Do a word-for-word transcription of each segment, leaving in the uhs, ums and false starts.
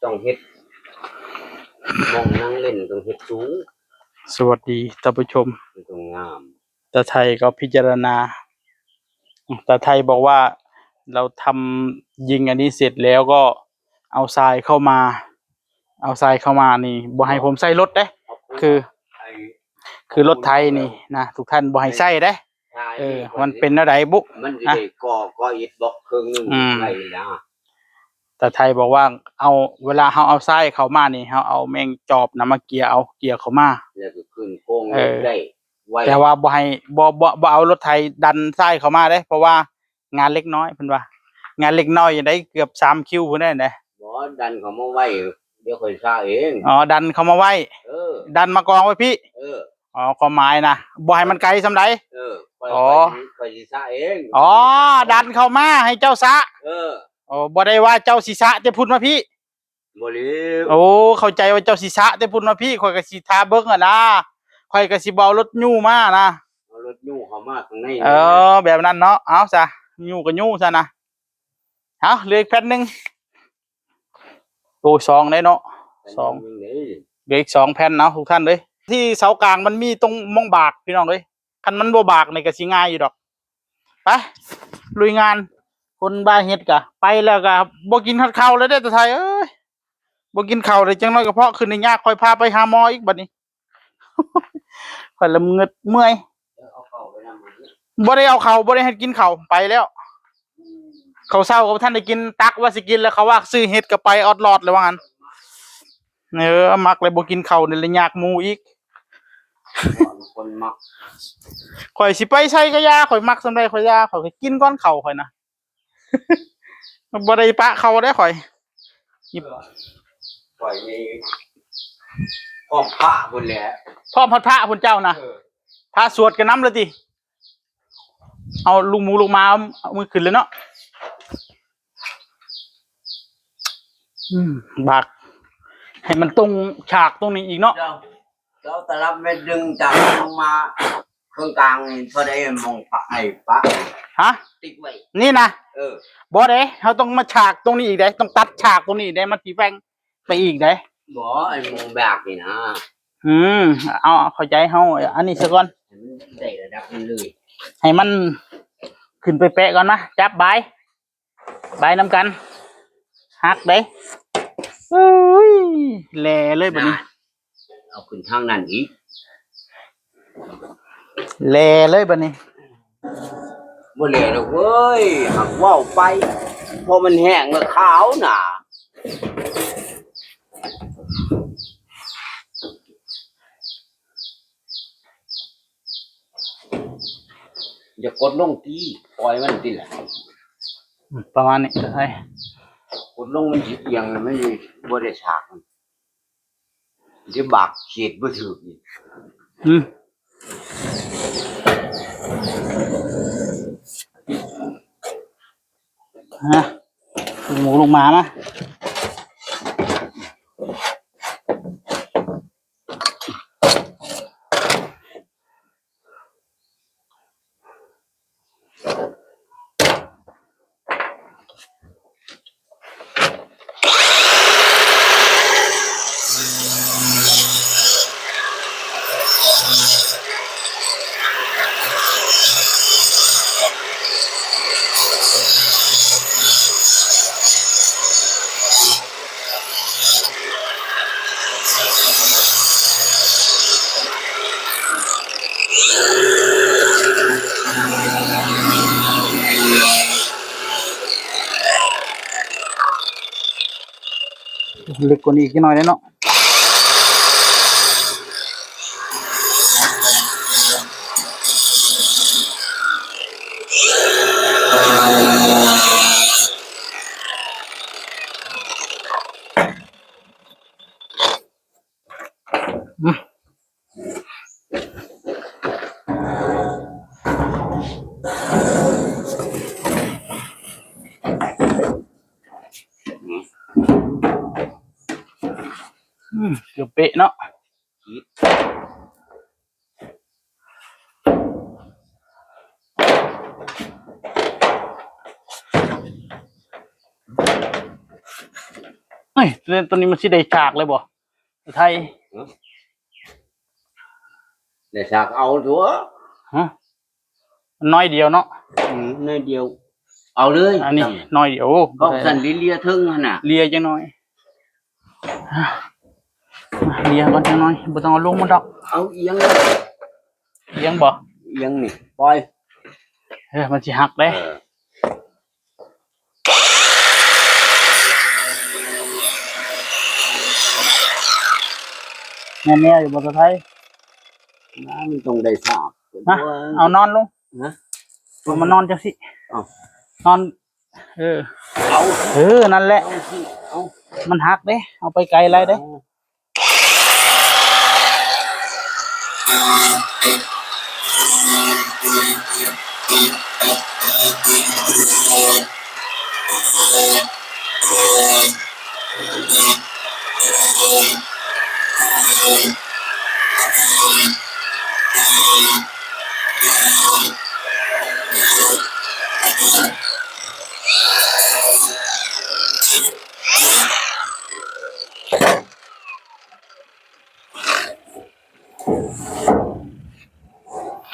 ต้องเฮ็ด หม่องนั่งเล่นต้องเฮ็ดสูง สวัสดีท่านผู้ชม มันต้องงาม ตาไทยก็พิจารณา ตาไทยบอกว่า เราทำยิงอันนี้เสร็จแล้วก็เอาทรายเข้ามา เอาทรายเข้ามานี่บ่ให้ผมใส่รถเด้ คือ ไอ้ คือรถไถนี่นะ ทุกท่านบ่ให้ใส่เด้ ทราย เออ นี่ มันเป็นอะไรบุ มันสิได้ก่อก่ออิฐบล็อกครึ่งหนึง อืม ไว้นะ ตาไทยบอกว่า เอา เวลาเฮาเอาทรายเข้ามานี่ เฮาเอาแมงจอบนะมาเกี่ยเอา เกี่ยเข้ามา แล้วก็ขึ้นโครง เออ ได้ไว้ แต่ว่าบ่ให้ บ่ บ่ บ่เอารถไถดันทรายเข้ามาเด้ เพราะว่างานเล็กน้อยเพิ่นว่า งานเล็กน้อยยังได้เกือบสามคิวพุ้นได้นะ บ่ดันเขามาไว้ เดี๋ยวค่อยซะเอง อ๋อ ดันเข้ามาไว้ เออ ดันมากองไว้พี้ เออ อ๋อ ความหมายนะ บ่ให้มันไกลส่ำใด เออค่อย อ๋อ ค่อยสิซะเอง อ๋อ ดันเข้ามาให้เจ้าซะ เออ อ๋อ บ่ได้ว่าเจ้าสิซะแต่พุ้นมาพี้ บ่แล้ว โอ้ เข้าใจว่าเจ้าสิซะแต่พุ้นมาพี้ ข่อยก็สิทาเบิ่งหั่นนะ ข่อยก็สิบ่เอารถยู้มานะ เอารถยู้เข้ามาข้างใน เออ แบบนั้นเนาะ เอาซะ ยู้ก็ยู้ซะนะ เอา เหลืออีกแผ่นหนึ่ง โอ้ สองได้เนาะ สอง เหลืออีกสองแผ่นเนาะทุกท่านเอ้ย ที่เสากลางมันมีตรงม่องบากพี่น้องเอ้ย คันมันบ่บากนี่ก็สิง่ายอยู่ดอก ไป ลุยงาน คนบ้าเฮ็ดกะ ไปแล้วกะบ่กินฮอดข้าวเลยเด้อตาไทยเอ้ย บ่กินข้าวเลย จังน้อยกระเพาะขึ้นนี่ยาก ค่อยพาไปหาหมออีกบัดนี้ ข่อยละเงิดเมื่อย เอาเข้าไปนำ บ่ได้เอาข้าว บ่ได้ให้กินข้าว ไปแล้ว ข้าวเช้าก็บ่ทันได้กิน ตักว่าสิกินแล้ว เขาว่าซื้อเห็ดก็ไปออดลอดเลยว่างั้น เออ มักเลยบ่กินข้าวนี่เลยยากหมู่อีก คนมัก ข่อยสิไปไสก็อย่า ข่อยมักส่ำใดข่อยอย่า ข่อยก็กินก่อนข้าวข่อยนะ บ่ได้ปะข้าวเด้ข่อย ข่อยนี่พร้อมพระพุ้นแหละ พร้อมฮอดพระพุ้นเจ้านะ เออ พระสวดกันนำเลยติ เอาลูกหมูลูกหมาเอามือขึ้นเลยเนาะ อืม บาก ให้มันตรงฉากตรงนี้อีกเนาะ เจ้า เจ้าตลับเม็ดหนึ่งจากลงมาเครื่องกลางนี่เท่าใดมองปะไอ้ปะ ฮะ ติ๊กไว้ นี่นะ เออ บ่เด้ เฮาต้องมาฉากตรงนี้อีกเด้ ต้องตัดฉากตรงนี้อีกเด้ มันสิแหว่งไปอีกเด้ บ่ไอ้มองแบกนี่นะ อืม เอา เข้าใจเฮา อันนี้ซะก่อน ให้มันได้ระดับมันเลย ให้มันขึ้นไปแปะก่อนมา จับ บาย บายนำกัน หักเด้ อุ้ย แหล่เลยบัดนี้ เอาขึ้นทางนั้นอีก แหล่เลยบัดนี้ บ่แหล่ดอกเว้ย หากเว้าไป เพราะมันแห้งแล้วขาวหนา อย่ากดลงติ ปล่อยมันติล่ะ อืม ประมาณนี้ เอ้ย กดลงมันสิเอียง มันสิบ่ได้ฉาก มันสิบากขีดบ่ถืกอีก อืม ฮะ ลูกหมูลูกหมามา ลึกกว่านี้อีกหน่อยเนาะ อืม เกือบเป๊ะเนาะ แหม เอ๊ะ ตัวนี้ ตัวนี้มันสิได้ฉากเลยบ่ ไทย ฮะ ได้ฉากเอาตัว ฮะ น้อยเดียวเนาะ อืม น้อยเดียว เอาเลย อันนี้ น้อยเดียว โอ้ ก็สั่นเลียเทิงหั่นน่ะ เลียจังน้อย เลียก่อนจังน้อย บ่ต้องเอาลงมันดอก เอาเอียง เอียงบ่ เอียงนี่ ปล่อย เออ มันสิหักเด้ เออ แน่ๆอยู่บ่ ตาไทย น้ำมันต้องได้สาบ มา เอานอนลง ฮะ เอามานอนจังสิ เอา นอน เออ เอา เออ นั่นแหละ เอาสิ เอา มันหักเด้ เอาไปไกลหลายเด้ เอา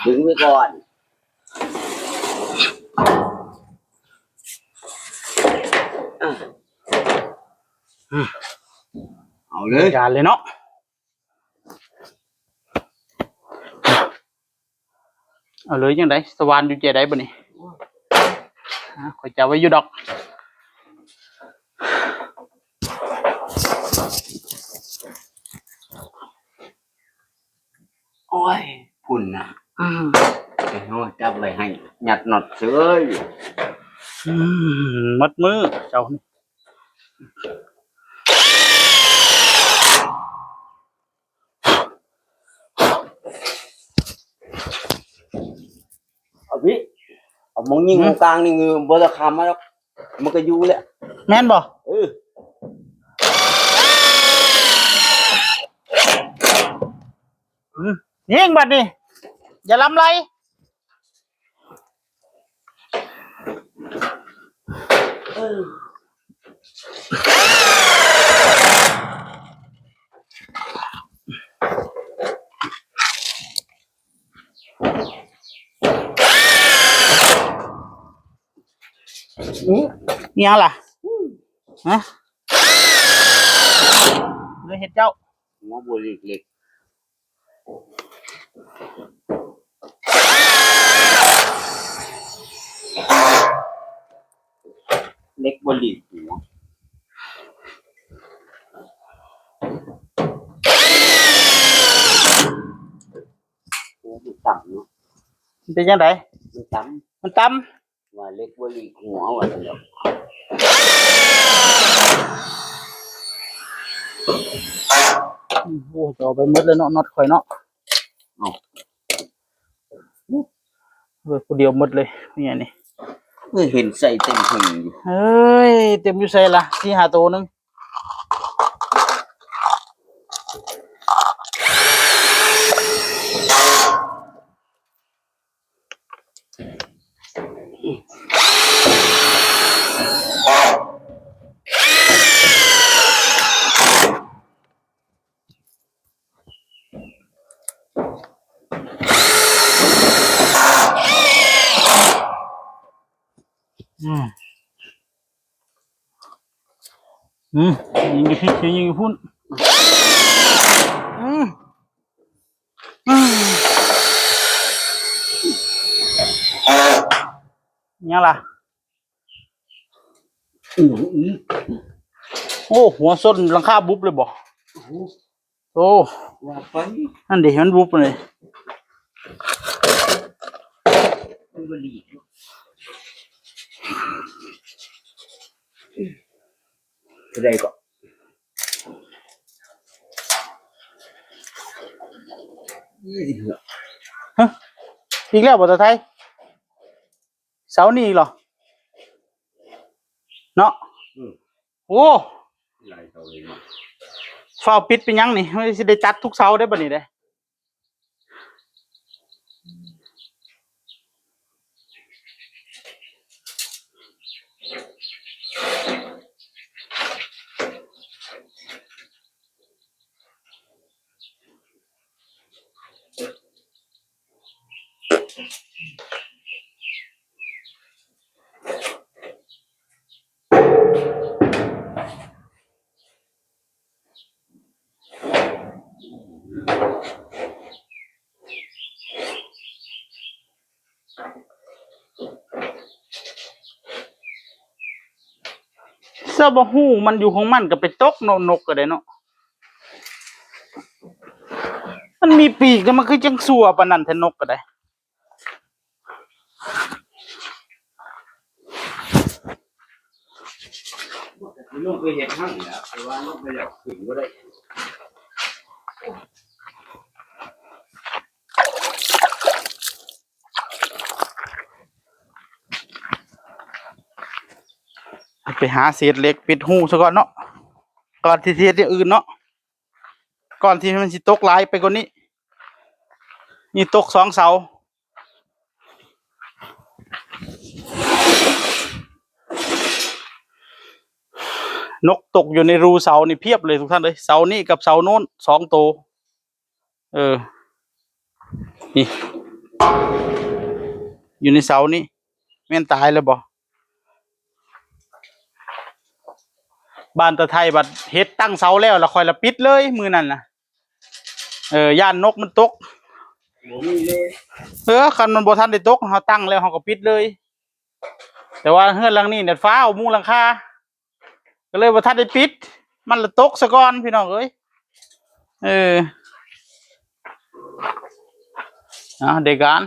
ดึงไว้ก่อน อ่ะ เอาเลย การเลยเนาะ เอาเลยจังได๋ สว่านอยู่ใจใด๋บัดนี้ อ่า ข้อยจับไว้อยู่ดอก โอ้ย พุ่นน่ะ อืม ไอ้น้อยจับไว้ให้ ยัดน็อตเฉย อืม หมดมื้อเจ้านี่ เอาพี่ เอามองยิง อืม ตรงกลางนี่ เงือบ่จะคำมาแล้ว มันก็อยู่แหละ แม่นบ่ เออ อืม ยิงบัดนี้ อย่าลำไร อืม อิหยังล่ะ ฮะ เลยเฮ็ดเจ้า หัวบัวเล็ก เล็กบ่หลีกหัว โอ้ มันต่ำเนาะ มันเป็นจังได๋ มันต่ำ มันต่ำ ว่าเล็กบ่หลีกหัวว่าซั่นดอก โอ้ จะเอาไปหมดเลยเนาะ น็อตข่อยเนาะ เอ้า เว้ย ผู้เดียวหมดเลย เนี่ยนี่ เอ้ย เห็นใส่เต็มถุงอยู่ เฮ้ย เต็มอยู่ไสล่ะ สี่ห้าตัวหนึ่ง อืม อืม ยิงอยู่พี้ ยิงอยู่พุ้น อืม อืม ยังล่ะ อืม อืม โอ้ หัวส้นหลังคาบุบเลยบ่ โอ้โห โอ้ ว่าไป นั่นดิ มันบุบเลย มันบ่ดี เท่าใดก็ ฮะ อีกแล้วบ่ ตาไทย เสานี่อีกเหรอ เนาะ อืม โอ้ หลายเสาเลยเนาะ ฟ้าวปิดเป็นหยังนี่ มันสิได้ตัดทุกเสาได้บัดนี้เด้ เส แต่บ่ฮู้มันอยู่ของมันก็ไปตกเนาะ นกก็ได้เนาะ มันมีปีกแต่มันคือจังซั่วปานนั้นแท้ นกก็ได้ ลงไปเฮ็ดหั่นแหละแต่ว่านกบ่อยากขึ้นบ่ได้ ไปหาเศษเหล็กปิดฮูซะก่อนเนาะ ก่อนที่สิเฮ็ดอย่างอื่นเนาะ ก่อนที่มันสิตกหลายไปกว่านี้ นี่ตกสองเสา นกตกอยู่ในรูเสานี่เพียบเลยทุกท่านเลย เสานี่กับเสาโน้นสองโต เออ นี่ อยู่ในเสานี่ แม่นตายแล้วบ่ บ้านตาไทยบัดเฮ็ดตั้งเสาแล้ว แล้วค่อยละปิดเลยมื้อนั้นน่ะ เออ ย่านนกมันตก บ่มีเลย เออ คันมันบ่ทันได้ตก เฮาตั้งแล้วเฮาก็ปิดเลย แต่ว่าเฮือนหลังนี้เนี่ยฟ้าเอามุงหลังคา ก็เลยบ่ทันได้ปิด มันละตกซะก่อนพี่น้องเอ้ย เออ อ่ะ ได้การ